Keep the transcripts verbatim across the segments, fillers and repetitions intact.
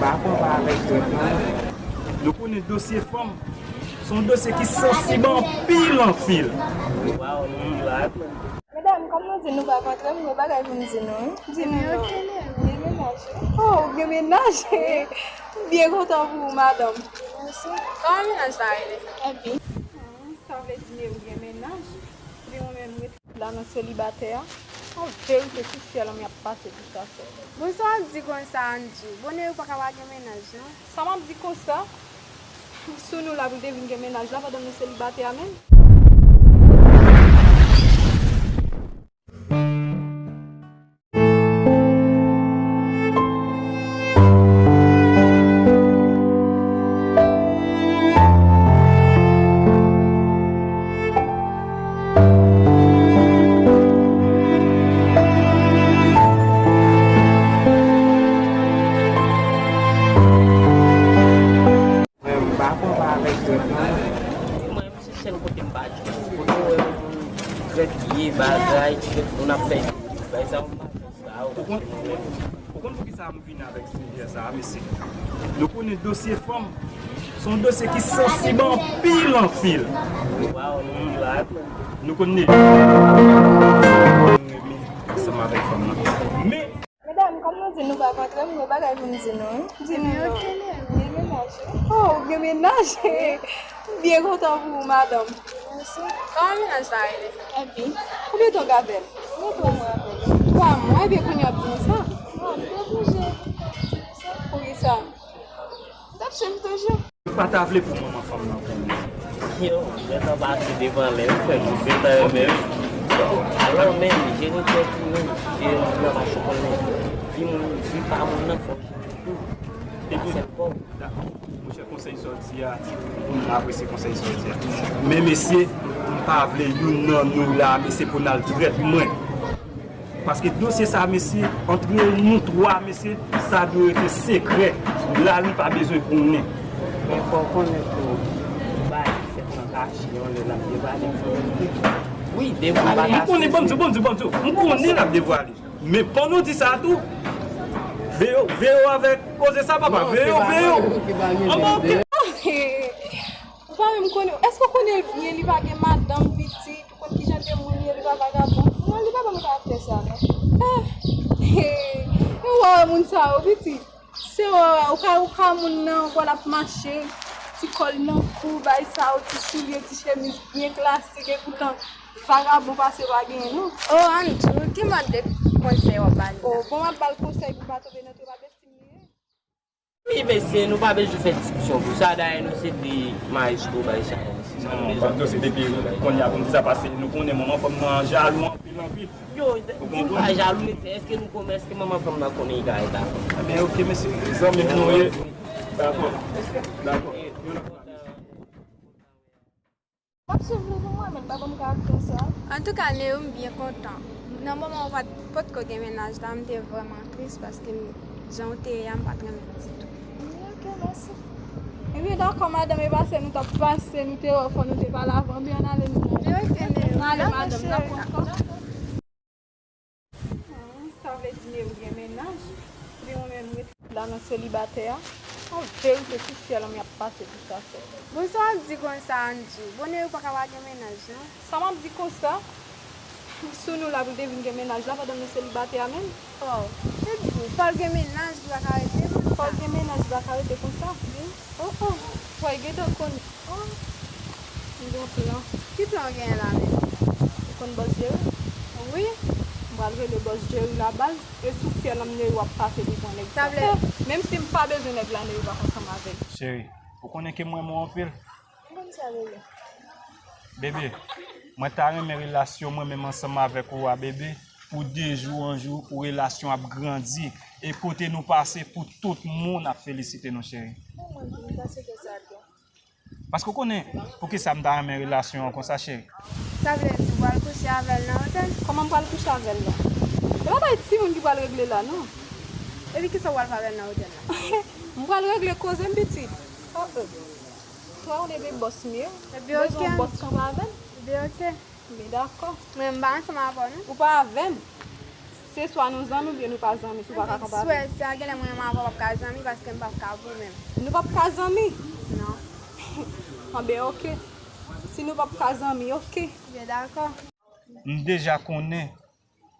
Pa konpa avèk dwèt non. Nou konnen dosye fanm se yon dosye ki sansib anpil, anpil. Medam, kòm nou di nou pa kontre, m gen bagay pou m di nou, wi. Di nou non. Gen mennaj, wi. Oh, ou gen mennaj? M byen kontan pou ou, madanm. Mèsi. Kòman mennaj la rele? Epi? Hmm, sa vle di Neri gen mennaj? Epi mwen menm, m ret la nan selibatè a. An verite, sou syèl an, m ap pase pou sa fè. Bon, sa w ap di konsa, Andrew? Bon, Neri pa ka pa gen mennaj, non? Sa m ap di konsa? Sou nou la pou l te vin gen mennaj la pandan nou selibatè a menm? Mwen, m pa konpa avèk dwèt non. Mwen, m se sèl kote m pa jwenn. Kote w wè moun trèt ye, bagay, trèt moun ap fè, bay sa, m pa jwenn sa. Ou konn, ou konn poukisa m vin avèk sijè sa a, mesye? Nou konnen dosye fanm se yon dosye ki sansib anpil, anpil. Nou konn Neri ansanm avèk fanm nan. Men Medam, kòm nou di nou pa kontre, m gen bagay pou m di nou, wi. Di nou non. Gen mennaj, wi. Oh, ou gen mennaj? M byen kontan pou ou, madanm. Mèsi. Kòman mennaj la rele? Epi? Konbyen tan w gen avè l? Gen twa mwa avè l. Twa mwa? Ebyen kounye a w ap di m sa? Non, m te oblije di w sa. Poukisa? M t ap swiv toujou. M pa ta vle pou manman fanm nan konnen. Yo, gentan pase devan lè, frè m, gentan renmen. Alò, men, jere tèt ou, men, jere moun nan pa chokol, men. Vi moun, vi pa moun nan, fò w jere tou. Epi, monchè, konsèy sa w di a, m apresye konsèy sa w di a. Men, mesye, m pa vle youn nan nou la, mesye, pou n al trèt mwen. Paske dosye sa, mesye, antre nou twa, mesye, sa dwe rete sekrè. Lali pa bezwen konnen. Men fò w konnen tou, bagay ki fèt nan kache, yon lè l ap devwale. Wi, devwale. M konnen, ban m di w, ban m di w, ban m di w. M konnen l ap devwale. Men pandan w di sa tou, veye w, veye w avèk koze sa, papa. Veye w, veye w. Anba, oke. Ou pa menm konnen. Èske w konnen l byen, li pa gen madanm, pitit? Ou konn kijan de moun li ye, li pa vagabon? Non, li pa ban m karaktè sa, non. Eh, eh, eh, ou pa wè moun sa yo, pitit? Se wè, ou ka, ou ka moun nan, ou wè l ap mache, ti kòl nan kou, bay sa yo, ti soulye, ti chemiz byen klasik, e poutan vagabon pase pa genyen, non. Oh, Andrew, ki mòd de konsèy w ap ba li la? Oh, bon, m ap ba l konsèy pou l pa tonbe nan twòp estime li ye. Wi, mesye, nou pa bezwen fè diskisyon pou sa. Dayè, nou se de mayestwo bay chanèl isi. Non, ban dosye depi kounye a pou m di sa, paske nou konnen manman fanm nan jalou anpil, anpil. Yo, di pa jalou, mesye, èske nou konnen, èske manman fanm nan konnen li ka rete avè m? Ebyen, oke, mesye, zanmi m nou ye. Dakò, dakò. W ap swiv li pou mwen, men l pa ban m karaktè sa. Antouka, Neri, m byen kontan. Nan moman ou pa t, potko gen mennaj la, m te vrèman tris paske m, jan w te ye a, m pa t renmen l ditou. Wi, oke, mèsi. Ebyen, dakò, madanm, e pase nou t ap pase, nou te wè fò nou te pale avan, ebyen, ann ale nou. Ebyen, oke, Neri. Ann ale, madanm, dakò. Hmm, sa vle di Neri gen mennaj? Epi mwen menm ret la nan selibatè a? An verite, sou syèl an, m ap pase pou sa fè. Bon, sa w ap di konsa, Andrew? Bon, Neri pa ka pa gen mennaj, non? Sa m ap di konsa? Sou nou la pou l te vin gen mennaj la pandan nou selibatè a menm? Oh, se di, fò l gen mennaj pou l pa ka rete konsa. Fò l gen mennaj pou l pa ka rete konsa? Wi. Oh, oh. Wè, gentan konn. Oh. M gen plan. Ki plan w genyen la menm? Ou konn bòs Jerry? Wi. M pral rele bòs Jerry la baz, e sou syèl an Neri w ap pase pou pran nèg sa. Sa vle... Menm si m pa bezwen nèg la, Neri p ap ansanm avè l. Cheri, ou konnen ke m renmen w anpil. M konn sa, bebe. Bebe, mwen ta renmen relasyon mwen menm ansanm avèk ou a, bebe, pou de jou an jou, pou relasyon ap grandi. E kote nou pase, pou tout moun ap felisite nou, cheri. Pou mwen, pou m ta swete sa tou. Paske w konnen poukisa m ta renmen relasyon an konsa, cheri. Sa vle di w pral kouche avè l nan otèl? Kòman m pral kouche avè l la? E pa bay timoun ki pral regle la, non. Epi kisa w pral fè avè l nan otèl la? M pral regle koze m, pitit. Oh, oh. Twa ou de bòs m ye. Epi oke. Bezwen bòs kanpe avè m. Epi oke. Men dakò. Mwen m pa ansanm avè w, non. Ou pa avè m. Se swa nou zanmi oubyen nou pa zanmi, si w pa ka konprann. Swè, sa genlè mwen menm avè w p ap ka zanmi paske m p ap ka goumen. Nou p ap ka zanmi? Non. Anben, oke. Si nou p ap ka zanmi, oke. Byen, dakò. M deja konnen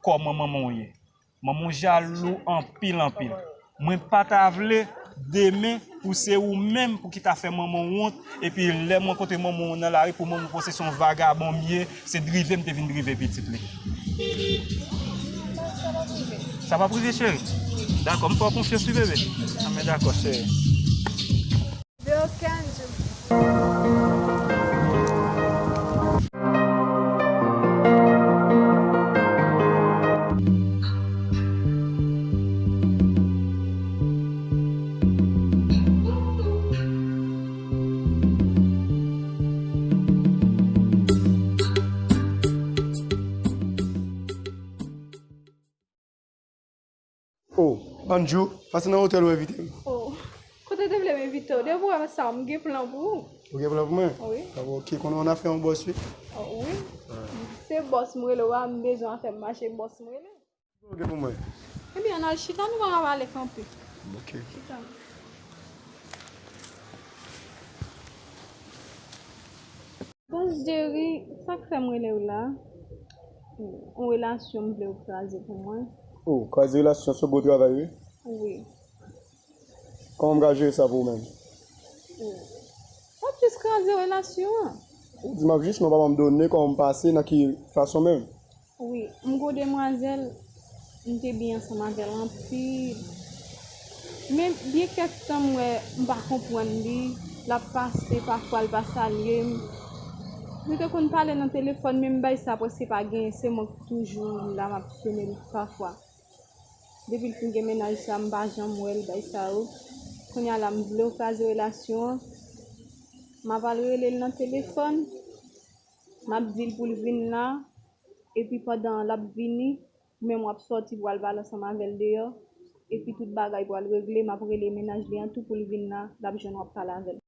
kòman manman w ye. Manman w jalou anpil, anpil. Mwen pa ta vle demen pou se ou menm pou ki ta fè manman w wont, epi lè m rankontre manman w nan lari pou manman w panse se yon vagabon m ye, se drive m te vin drive pitit li. Sa p ap rive, cheri? Dakò, m fè w konfyans wi, bebe. Anben, dakò, cheri. Bro Kenzo. Oh, Andrew, pase nan otèl ou envite m. Oh, kote w te vle m envite w? Depi w wè sa, m gen plan pou ou. Ou gen plan pou mwen? Wi. Ah, ok, konnen w nan afè yon bòs, wi. Oh, wi. Ah. Se bòs m rele w a, m bezwen afè m mache, bòs m rele. Ou gen pou mwen? Ebyen, ann al chita, nou va pale kanpe. Ok. Chita. Bòs Jerry, sa k fè m rele w la? Yon relasyon m vle w kraze pou mwen. Oh, kraze relasyon se gwo travay, wi. Wi. Kòman m ka jere sa pou ou menm? Oh. W ap jis kraze relasyon an. Ou di m ap jis, men w pa ban m done kòman m pase, nan ki fason menm? Wi, m gon demwazèl, m te byen ansanm avè l anpil. Men byen kèk tan m wè m pa konprann li, l ap pase, pafwa l pa salye m. Nou te konn pale nan telefòn, men m bay sa prèske pa genyen, se mwen k toujou la, m ap sone l pafwa. Depi l fin gen mennaj sa, m pa janm wè l, bay sa yo. Kounye a la, m vle w kraze relasyon an. M ap al rele l nan telefòn, m ap di l pou l vin la. Epi pandan l ap vini, ou menm w ap sòti pou w al pale ansanm avè l deyò. Epi tout bagay pral regle, m ap rele mennaj li an tou pou l vin la, l ap jwenn w ap pale avè l.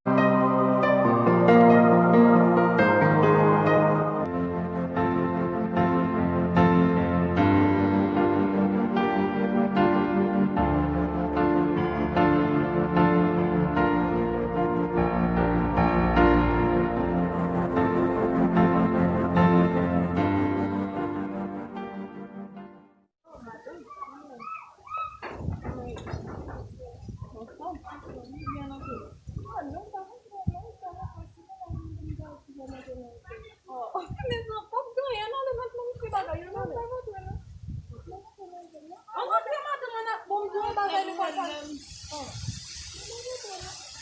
An rantre madanm an ap bon m di yon bagay li konn pa.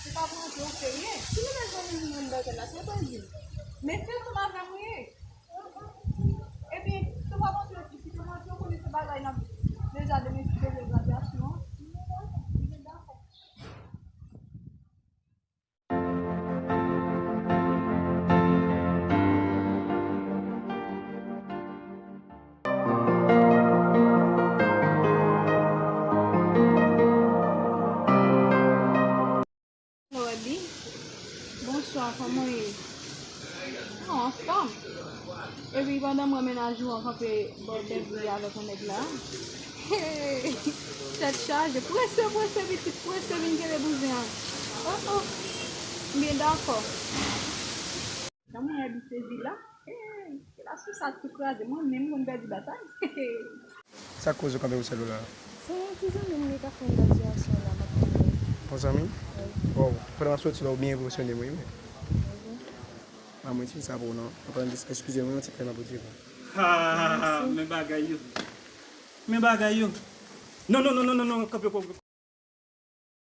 Se pa pou rantre, ok, ye. Si nou mèt jwenn yon moun bagay la, se pa di. Men se ansanm avè m ou ye. Epi, si w pa rantre, kite m rantre, ou konnen se bagay n ap deja demen sou pwoblèm gradyasyon an. Lordy, bonswa, kòman w ye? Mwen anfòm. Epi pandan m wè mennaj ou an kanpe bò bègri avèk yon nèg la. Hey! Tèt chaje. Prese, prese, pitit, prese, vin kenbe bouzen an. Oh, oh. M byen dakò. Nan mwen di sezi la. Hey! Relasyon sa tou kraze. Mwen menm, mwen pèdi batay. Sa k koz ou kanpe pou sèl ou la? Se yon ti zanmi m li k ap fè yon gradyasyon la, m ap tann li. Yon zanmi? Wi. Wow, pandan m ap soti la, ou byen enpresyone m, wi, men. Wi. Pa mwen ti sa pou ou non. Anplis, eskize mwen yon ti pè m ap retire. Ha, ha, ha, ha, men bagay yo. Men bagay yo. Non, non, non, non, non, non, kanpe, kanpe.